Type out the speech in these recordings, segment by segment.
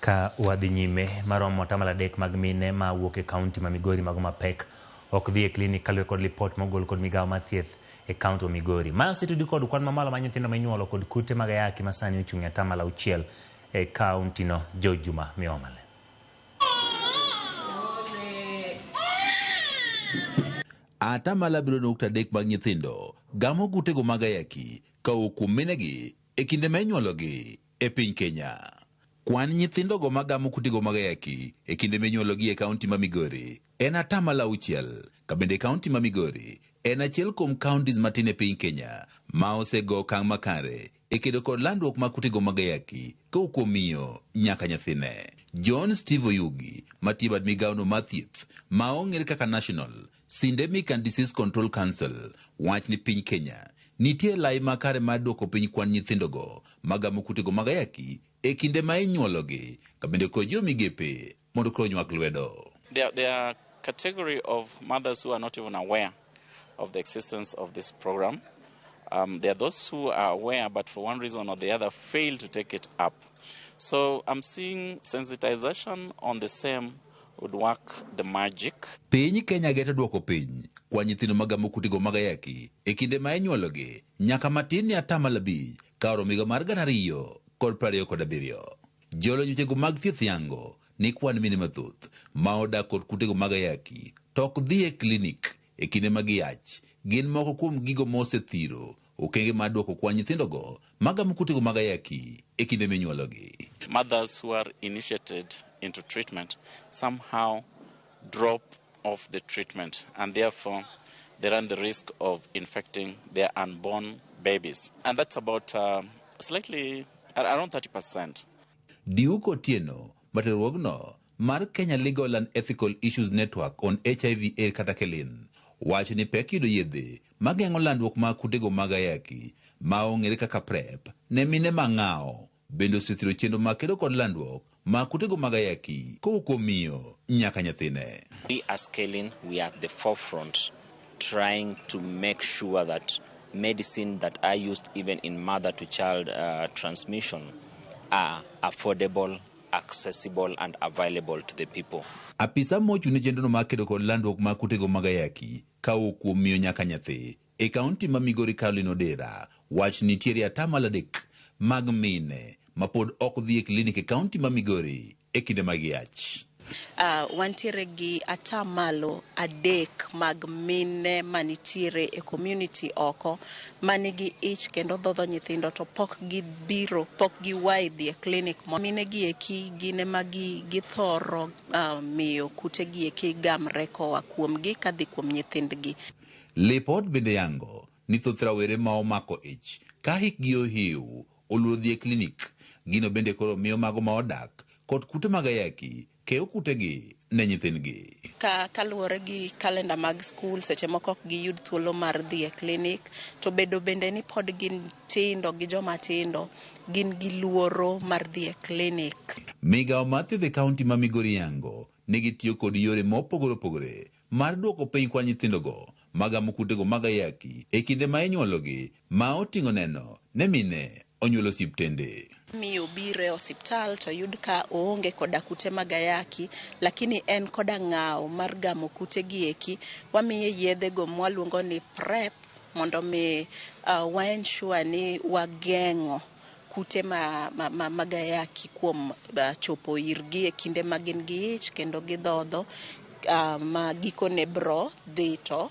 Ka wadhi nyime, maromo 3% mag mine ma wuok e kaunti ma Migori mago mapek ok dhi e klinik kaluwore kod lipot mogol kod migawo mar thieth e kaunti ma Migori. Ma osetudi kod kwan mamalo mar nyithindo minyuolo kod kute mag ayaki ma sani ochung' e 6% e kaunti no. George Juma miyowa maler. 7.3% mag nyithindo gamo kutego mag ayaki kowuok kuom minegi e kinde ma inyuologi e piny Kenya. Kwan nyithindogo magamo kutego mag ayaki e kinde minyuologi e kaunti ma Migori en 6%, ka bende kaunti ma Migori en achiel kuom counties matin e piny Kenya ma osego okang' makare e kedo kod landruok mag kutego mag ayaki kowuok kuom miyo nyaka nyathine. John Steve Oyugi matiyo e bad migawono mar thieth ma ong'ere kaka National Syndemic and Disease Control Council wach ni piny Kenya nitie lai makare mar duoko piny kwan nyithindogo magamo kutego mag ayaki e kinde ma inyuologi ka bende koro jiwo migepe mondo koro nywak lwedo. There are category of mothers who are not even aware of the existence of this program. There are those who are aware but for one reason or the other fail to take it up. So I'm seeing sensitization on the same would work the magic. Piny Kenya geto duoko piny kwan nyithindo magamo kutego mag ayaki e kinde ma inyuologi nyaka matin ne 5% ka oromo higa mar 2027. Jolony wechego mag thieth yango ni kwan mine mathoth ma odak kod kutego mag ayaki to ok dhi e klinik e kinde ma giyach gin moko kuom gigo mosethiro okenge mar duoko kwan nyithindogo magamo kutego mag ayaki e kinde minyuologi. Mothers who are initiated into treatment somehow drop off the treatment and therefore they run the risk of infecting their unborn babies. And that's about slightly around 30%. Duke Otieno ma mar Kenya Legal and Ethical Issues Network on HIV AIDS kata KELIN wacho ni pek yudo yedhe mageng'o landruok mag kutego mag ayaki ma ong'ere kaka PrEP ne mine mang'awo bende osethiro chenro mag kedo kod landruok mag kutego mag ayaki kowuok kuom miyo nyaka nyathine. We as KELIN, we are at the forefront trying to make sure that medicine that are used even in mother-to-child transmission are affordable, accessible and available to the people. Apisa mochung' ne chenrono mar kedo kod landruok mag kutego mag ayaki kawuok kuom miyo nyaka nyathi e kaunti ma Migori Caroline Odera wach nitiere 3% mag mine mapod ok dhi e klinik e kaunti ma Migori e kinde mag yach. Wantiere gi 3% mag mine manitiere e community oko manigi ich kendo dhodho nyithindo to pok gibiro, pok giwai dhi e klinik. Mine gi eki gin ema githoro miyo kute gi eki gamre koa kuomgi kadhi kuom nyithindgi. Lipot bende yango ni thoth rawere ma omako ich ka hikgi ohiw oluoro dhi e klinik. Gino bende koro miyo mago ma odak kod kute mag ayaki keyo kutegi ne nyithindgi. Ka kaluwore gi kalenda mag skul, seche moko ok giyud thuolo mar dhi e klinik, to bedo bende ni pod gin tindo gi joma tindo, gin gi luoro mar dhi e klinik. Migawo mar thieth e kaunti ma Migori yango ni gitiyo kod yore mopogore opogore mar duoko piny kwan nyithindogo magamo kutego mag ayaki e kinde ma inyuologi ma oting'o neno ne mine onyuolo osiptende. Miyo biro e osiptal to yud ka oonge koda kute mag ayaki, lakini en koda ng'awo mar gamo kute gi eki, wamiye yedhe go mwaluongo ni PrEP mondo mi wa ensure ni wageng'o kute mag ayaki kuom chopo irgi e kinde ma gin gi ich kendo gidhodho, ma gikone bro dhi to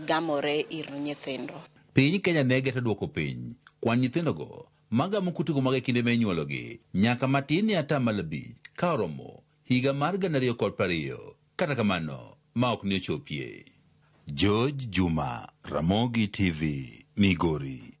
gamore ir nyithindo. Piny Kenya ne geto duoko piny kwan nyithindogo magamo kutego mag e kinde ma inyuologi nyaka matin ne 5% ka oromo higa mar 2020 kata kamano ma ok ne ochopie. George Juma, Ramogi TV, Migori.